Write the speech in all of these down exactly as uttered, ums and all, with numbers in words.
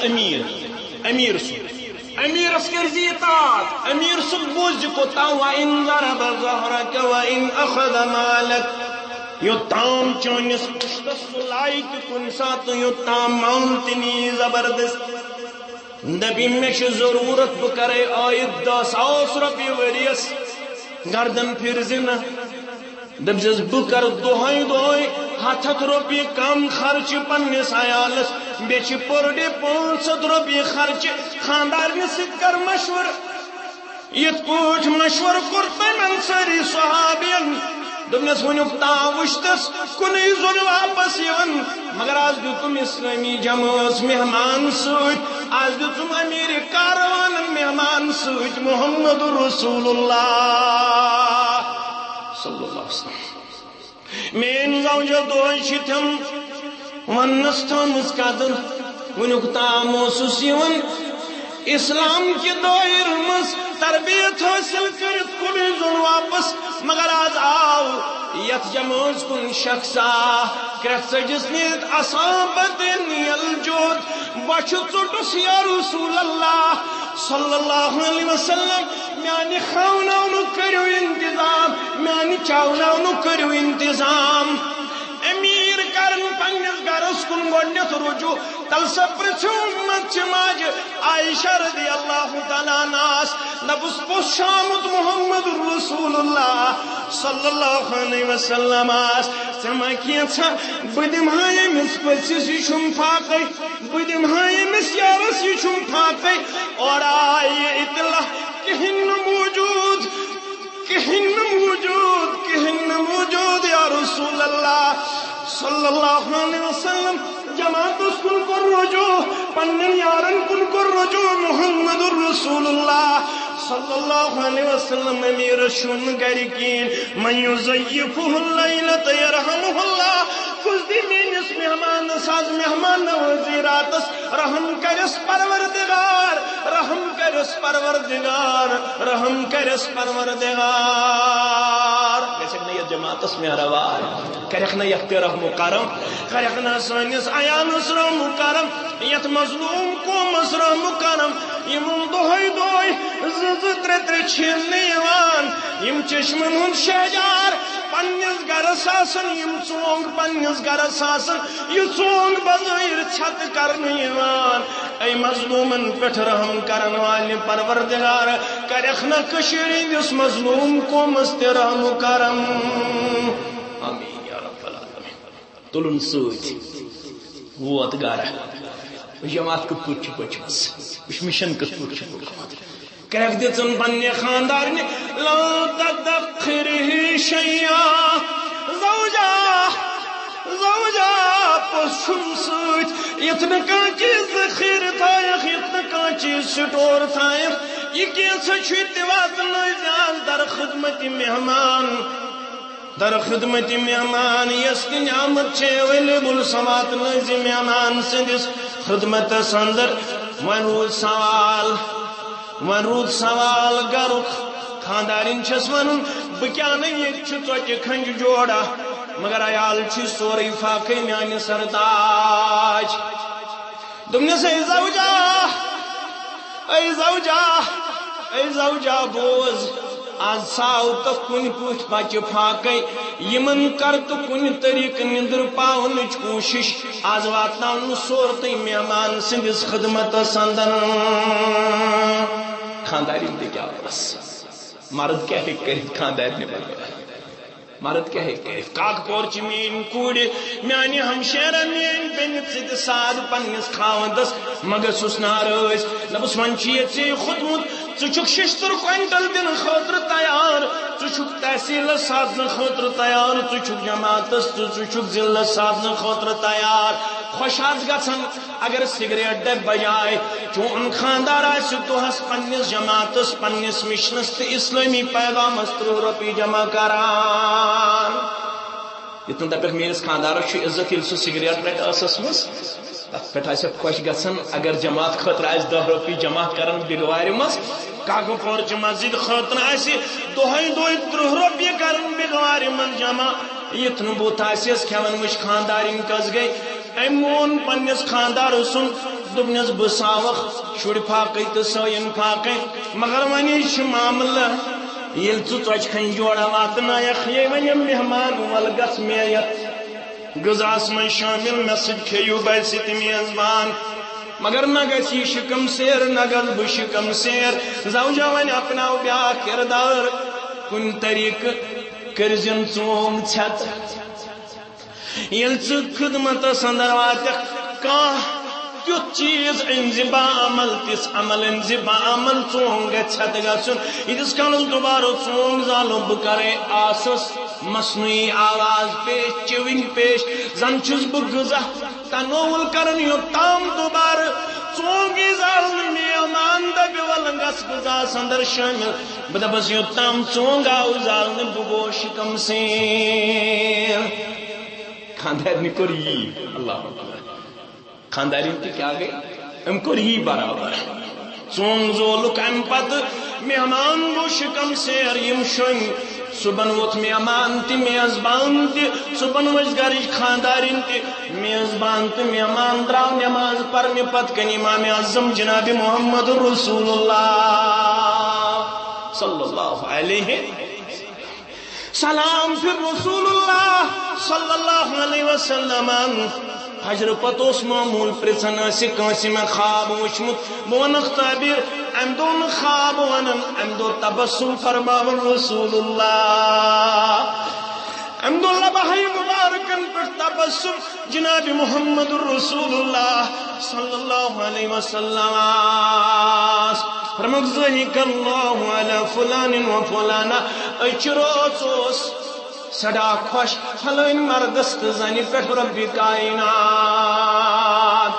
امیر، امیر سُنٛد، امیرس کٔرۍ زِ اطاعت، امیر سُنٛد بوٗز زِ کوٚتام، وَإِن ضَرَبَ ظَهْرَكَ وَإِنْ أَخَذَ مَالَكَ۔ یوٚتام چٲنِس پُشتس سُہ لایہِ تہِ کُنہِ ساتہٕ، یوٚتام مال تہِ نِیہِ زبردست۔ دپہِ، مےٚ چھِ ضروٗرت، بہٕ کرے عٲیِد دَہ ساس رۄپیہِ ؤرِیَس، گردن پھِرزِ نہٕ۔ دٔپزٮ۪س، بہٕ کرٕ دۄہے دۄہے ہتھ ہتھ رۄپیہِ کم خرچہِ پننِس عیالس، بیٚیہِ چھِ per day پانٛژھ ہتھ رۄپیہِ خرچہِ۔ خانٛدارنہِ سۭتۍ کر مشورٕ۔ یِتھ پٲٹھۍ مشورٕ کوٚر تٔمۍ انصٲری صحابین۔ دوٚپنس، وٕنیُک تام وٕچھتس کُنُے زوٚن واپس یِوان، مگر از دیُتُم اسلٲمی جمٲژ مہمان سۭتۍ، از دیُتُم امیر کاروانن مہمان سۭتۍ محمد رسول اللہ صلی اللہ علیہ وسلم۔ میٲنۍ زوجہ دۄہے چھِ تِم وننس تھٲومٕژ قدر، وٕنیُک تام اوسُس یِوان اسلام کہِ دٲیرٕ منٛز تربیت حٲصِل کٔرِتھ کُنُے زوٚن واپس، مگر از آو یتھ جمٲژ کُن شخصا، کرٛٮ۪کھ ژٔجِس نِتھ، اصابتنی الجوع، بۄچھِ ژوٚٹُس یا رسول اللہ صلی اللہ علیہ وسلم، میانہِ کھاوناونُک کٔرِو انتظام، میانہِ چاوناونُک کٔرِو انتظام۔ امیر کرن پننِس گرس کُن گۄڈنیتھ رجوع، تلہٕ سا پرژھِو امت چہِ ماجہِ عائشہ رضی اللہ تعالیٰ عنہاس، دپُس، پوٚز چھُ آمُت محمد رسول اللہ صلی اللہ علیہ وسلم آس، ژےٚ ما کینٛژھا، بہٕ دِمہٕ ہا أمِس پٔژھِس، یہِ چھُم فاقے، بہٕ دِمہٕ ہا أمِس یارس، یہِ چھُم فاقے۔ اورٕ آیہِ یہِ اطلاع، کِہیٖنۍ نہٕ موجود، کِہیٖنۍ نہٕ موجود، کِہیٖنۍ نہٕ موجود یا رسول اللہ صلی اللہ علیہ وسلم۔ جماعتس کُن کوٚر رجوع، پننٮ۪ن یارن کُن کوٚر رجوع۔ محمد رسول اللہ صلی اللہ علیہ وسلم امیرس چھُنہٕ گرِ کِہیٖنۍ۔ من یضیفہ اللیلۃ یرحمہ اللہ، کُس دی میٲنِس مہمانس از مہمان نوازی راتس، رحم کرس پروردگار، رحم کرس پروردگار، رحم کرس پروردگار۔ گژھکھ نہ یتھ جماعتس مہربان، کرکھ نہ یتھ تہِ رحم و کرم، کرکھ نہ سٲنِس عیالس رحم و کرم، یتھ مظلوم قومس رحم و کرم۔ یِمن دۄہے دۄہے زٕ زٕ ترٛےٚ ترٛےٚ چھِنہٕ یِوان، یِم چشمن ہُنٛد شہجار پننِس گرس آسن، یِم ژونگ پننِس گرس آسن، یہِ ژونگ بظٲہر ژھٮ۪تہٕ کرنہٕ یِوان۔ اے مظلومن پٮ۪ٹھ رحم کرن والہِ پروردگار، کرکھ نہ کٔشیٖرِ ہٕنٛدِس مظلوم قومس تہِ رحم و کرم۔ آمین یا رب العالمین۔ تُلُن سۭتۍ ووت گرٕ۔ جماعت کِتھ پٲٹھۍ چھِ پٔچمٕژ؟ وٕچھ مِشن کِتھ پٲٹھۍ چھُ پوٚکمُت۔ کرٛٮ۪کھ دِژٕن پننہِ خانٛدارنہِ، "لا تدخرہ شیئا"، زوجہ، زوجہ، پوٚز چھُم سۭتۍ، یِتھ نہٕ کانٛہہ چیٖز ذخیرٕ تھایَکھ، یِتھ نہٕ کانٛہہ چیٖز سٹور تھایَکھ، یہِ کینٛژھا چھُے تہِ واتنٲوزِ اَز در خدمت مہمان۔ در خدمت مہمان، یۄس تہِ نعمت چھے اویلیبل، سۄ واتنٲوزِ مہمان سٕنٛدِس خدمتس اندر۔ وۄنۍ روٗد سوال، وۄنۍ روٗد سوال گرُک۔ خانٛدارِنۍ چھَس وَنُن، بہٕ کیٛاہ نہٕ ییٚتہِ چھُ ژۄچہِ کھنٛجہِ جوڑا، مگر عیال چھُ سورُے فاقے میانہِ سرتاج۔ دوٚپنَس، اے زوجہ، اے زوجہ، اے زوجہ، بوز، آز ژاو تہٕ کُنہِ پٲٹھۍ بچہِ فاقے، یِمن کر تہٕ کُنہِ طریقہٕ نِندٕر پاونٕچ کوٗشش، آز واتناونہٕ سورتٕے مہمان سٕنٛدِس خدمتس اندر۔ خانٛدارِنۍ تہِ کیٛاہ ٲس؟ مرد کیٛاہ ہیٚکہِ کٔرِتھ خانٛدارنہِ بغٲر؟ مرد کیٛاہ ہیٚکہِ کٔرِتھ؟ کاکہٕ پور چھِ میٛٲنۍ کورِ، میٛانہِ ہمشیرہ، میٛٲنۍ بیٚنہِ، ژٕ تہِ ساد پننِس خاوندس، مہ گٔژھُس ناراض۔ نہ بہٕ وۄنۍ چھُ یہِ ژےٚ کھوٚتمُت، ژٕ چھُکھ ششتٕر کوینٹل دِنہٕ خٲطرٕ تیار، ژٕ چھُکھ تحصیلس سادنہٕ خٲطرٕ تیار، ژٕ چھُکھ جماعتس تہٕ ژٕ چھُکھ ضلعس سادنہٕ خٲطرٕ تیار۔ خۄش آس گژھان اگر سگریٹ ڈبہِ بجایہِ چون خانٛدار آسہِ دۄہس پننِس جماعتس، پننِس مِشنس تہٕ اسلٲمی پیغامس ترٕٛہ رۄپیہِ جمع کران۔ یُتھ نہٕ دپکھ میٲنِس خانٛدارس چھُ عزت ییٚلہِ سُہ سگریٹ رٹہِ ٲسس منٛز، تتھ پٮ۪ٹھ آسہِ خۄش گژھان اگر جماعت خٲطرٕ آسہِ دَہ رۄپیہِ جمع کران بِگوارِ منٛز۔ کاکہٕ پور چہِ مسجد خٲطرٕ آسہِ دۄہے دۄہے ترٕٛہ رۄپیہِ کران بِگوارِ منٛز جمع۔ یُتھ نہٕ بُتھ آسٮ۪س کھٮ۪وان وٕچھ خانٛدارِنۍ کٔژ گٔے۔ أمۍ مون پننِس خانٛدارٕ سُنٛد دوٚپنَس، "بہٕ ساوَکھ شُرۍ فاقٕے تہٕ سٲیِن فاقٕے، مگر وۄنۍ چھُ معاملہٕ، ییٚلہِ ژٕ ژۄچہِ کھنٛجہِ جوڑا واتنایَکھ، یے وۄنۍ یِم مہمان، وَلہٕ گژھ مےٚ یَتھ غذاہَس منٛز شٲمِل، مےٚ سۭتۍ کھیٚیِو بَسہِ تہِ میزبان، مگر نہ گژھِ یہِ شِکَم سیر، نہ گژھٕ بہٕ شِکَم سیر۔" زوجہ، وۄنۍ اپناو بیٛاکھ کِردار، کُنہِ طریٖقہٕ کٔرۍزٮ۪ن ژونٛگ ژھٮ۪تہٕ۔ ییٚلہِ ژٕ خدمتس اندر واتکھ، کانٛہہ تیُتھ چیٖز أنۍ زِ باعمل، تِژھ عمل أنۍ زِ باعمل ژونٛگ گژھِ ژھٮ۪تہٕ گژھُن۔ ییٖتِس کالس دوبارٕ ژونٛگ زالو، بہٕ کرے آسس مصنوعی آواز پیش، چِوِنگ پیش، زن چھُس بہٕ غذا تنوُل کران، یوٚتام دوبارٕ ژونٛگٕے زالنہٕ مہمان دپہِ، "ولہٕ گژھ غذاہس اندر شٲمِل۔" بہٕ دپس، یوٚتام ژونٛگ آو زالنہٕ، بہٕ گوس شِکم سیر۔ خاندارنہِ کوٚر یی۔ اللہ اکبر۔ خاندارِنۍ تہِ کیٛاہ گٔے؟ أمۍ کوٚر یی برابر۔ ژونٛگ زولُکھ اَمہِ پتہٕ، مہمان گوٚو شِکم سیر، یِم شۄنٛگۍ۔ صُبحن ووٚتھ مہمان تہِ، میزبان تہِ۔ صُبحن ؤژھ گرٕچ خاندارِنۍ تہِ، میزبان تہٕ مہمان درٛاو نماز پرنہِ پتہٕ کنہِ امام اعظم جناب محمد رسول اللہ صلی اللہ علیہ۔ سلام پھر رسول اللہ صلی اللہ علیہ وسلم۔ فجر پتہٕ اوس معمول پرژھان ٲسہِ کٲنٛسہِ مےٚ خواب وُچھمُت۔ بہٕ ونکھ تعبیر، امہِ دۄہ نہٕ خواب ونان، امہِ دۄہ تبسم فرماوان رسول اللہ۔ امہِ دۄہ لبہٕ مبارکن پٮ۪ٹھ تبسم۔ جناب محمد رسول اللہ صلی اللہ علیہ وسلم۔ فرمووُکھ، "ضحک اللہ علی فلان و فلانہ"۔ أزچہِ رٲژ اوس سٮ۪ٹھاہ خۄش فلٲنۍ مردس تہٕ زنہِ پٮ۪ٹھ رۄبِ کائنات۔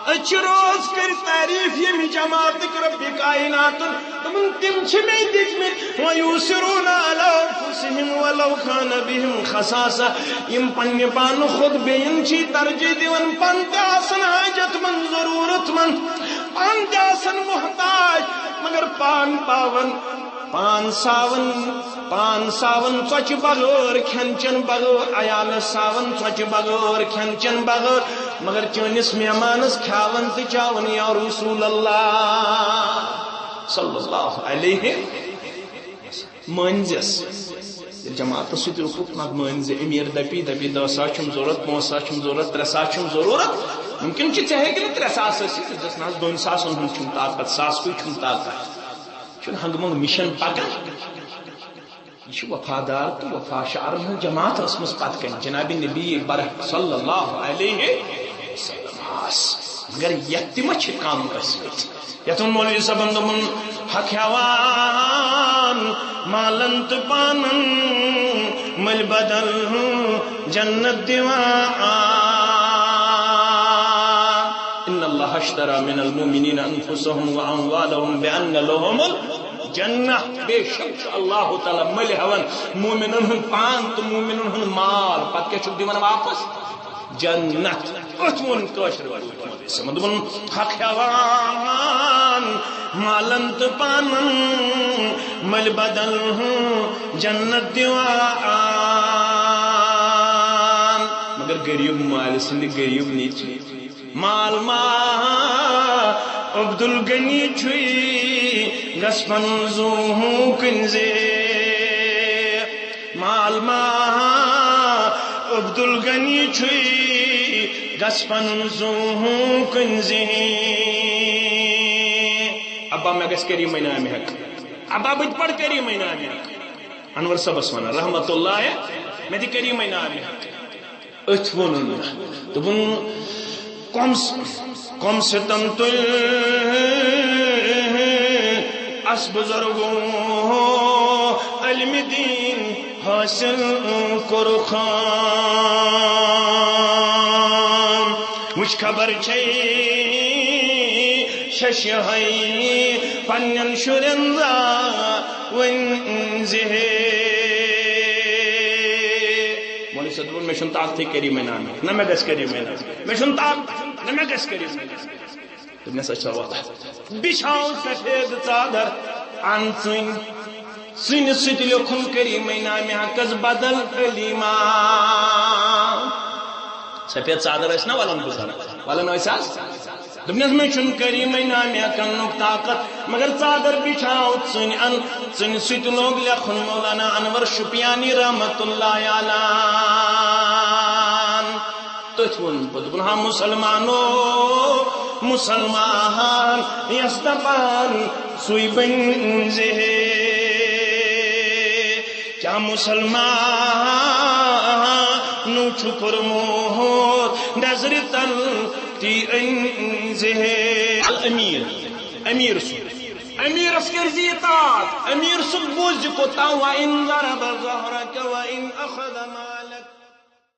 أزچہِ رٲژ کٔرۍ تعریف ییٚمہِ جماعتٕکۍ رۄبِ کائناتن۔ دوٚپُن، تِم چھِ مےٚ دِتمٕتۍ، وَیُؤثِرُونَ عَلَىٰ أَنفُسِهِمْ وَلَوْ كَانَ بِهِمْ خَصَاصَةٌ۔ یِم پننہِ پانہٕ خود بیٚین چھِ ترجیح دِوان، پانہٕ تہِ آسن حاجت مند، ضروٗرت مند، پانہٕ تہِ آسن محتاج، مگر پان پاون، پان ساون، پان ساون ژۄچہِ بغٲر، کھٮ۪ن چٮ۪ن بغٲر، عیالس ساون ژۄچہِ بغٲر، کھٮ۪ن چٮ۪ن بغٲر، مگر چٲنِس مہمانس کھیاون تہٕ چاون، یا رسول اللہ صلی اللہ علیہ۔ مٲنزٮ۪س۔ ییٚلہِ جماعتس سۭتۍ رُکُکھ، نتہٕ مٲنزِ۔ أمیٖر دپی، دپی، "دَہ ساس چھُم ضروٗرت، پانٛژھ ساس چھُم ضروٗرت، ترٛےٚ ساس چھُم ضروٗرت۔" مُمکِن چھُ، ژےٚ ہیٚکہِ نہٕ ترٛےٚ ساس ٲسِتھ، ژٕ دِس نہ حظ دۄن ساسن ہُنٛد چھُم طاقت، ساسکُے چھُم طاقت۔ چھُنہٕ ہنٛگہٕ منٛگہٕ مِشن پکان۔ یہِ چھُ وفادار تہٕ وفا شعرن ہٕنٛز جماعت ٲسمٕژ پتہٕ کنہِ۔ جناب نبی برحق صلی اللہ علیہ وسلم آس۔ مگر یتھ تہِ ما چھِ کم ٲسمٕتۍ؟ یتھ ووٚن مولوی صٲبن، دوٚپُن، "حق ہٮ۪وان مالن تہٕ پانن، مٔلۍ بدل جنت دِوان۔ ان اللہ اشتری من المؤمنین انفسهم واموالهم بان لهم الجنہ"۔ بے شک چھُ اللہ تعالیٰ مٔلۍ ہٮ۪وان مومنن ہُنٛد پان تہٕ مومنن ہُنٛد مال۔ پتہٕ کیٛاہ چھُکھ دِوان واپس؟ جنت۔ أتھۍ ووٚن کٲشرِ پٲٹھۍ۔ دوٚپُن، "حق ہٮ۪وان مالن تہٕ پانن، مٔلۍ بدل ہُہ جنت دِوان۔" مگر غریب مالہِ سٕنٛدِ غریب نیٚچوۍ۔ مال ما عبدالغنی چھُے، گژھ پنُن زوٗ کُنہِ زِ۔ مال ما عبدالغنی چھُے، گژھ پنُن زوٗ کُنہِ زِ۔ ابا، مےٚ گژھِ کریٖمٕے نامہِ حق۔ ابا، بہٕ تہِ پرٕ کریٖمٕے نامہِ حق۔ انور صٲبس ونان، رحمت اللہ، مےٚ دِ کریٖمٕے نامہِ حق۔ أتھۍ ووٚنُن۔ دوٚپُن، کم س-، کم ستم تُلۍ اس بزرگو، علم دین حاصل کوٚرُکھ۔ وٕچھ خبر چھے شش یہے پننٮ۪ن شُرٮ۪ن زا وۄنۍ زِ ہے۔ مولوی صٲب دوٚپُن، مےٚ چھُنہٕ طاقتٕے کریٖمٕے نامہِ۔ نہ مےٚ گژھِ کریٖمٕے نامہِ۔ مےٚ چھُنہٕ طاقت، نہ مےٚ گژھِ کریٖمٕے نامہِ۔ دوٚپنَس، اچھا وَلہٕ۔ بِچھاو سفید ژادر، اَن ژٕنۍ۔ ژٕنہِ سۭتۍ لیوٚکھُن کریٖمٕے نامہِ حقس بدل علیما۔ سفید ژادر ٲسۍ نہ وَلان بُزرگ؟ وَلان ٲسۍ حظ؟ دوٚپنس، "مےٚ چھُنہٕ کریٖمٕے نامیہ کرنُک طاقت، مگر ژادر بِچھاو ژٕنۍ ان۔" ژٕنۍ سۭتۍ لوگ لیکھُن مولانا انور شُپیانی رحمت اللہ علیہ۔ تٔتھۍ ووٚن پتہٕ، دوٚپُن، "ہا مُسلمانو، مُسلمان یس دپان سُے بٔنۍ زِ ہے، کیٛاہ مُسلمانو چھُ کوٚرمُت نظرِ تل تی أنۍ زِ ہے؟" الامیر، امیر سُنٛد، امیرس کٔرۍ زِ اطاعت، امیر سُنٛد بوٗزِ کوتاہ، "وَإِنْ ضَرَبَ ظَهْرَكَ وَإِنْ أَخَذَ مَالَكَ۔"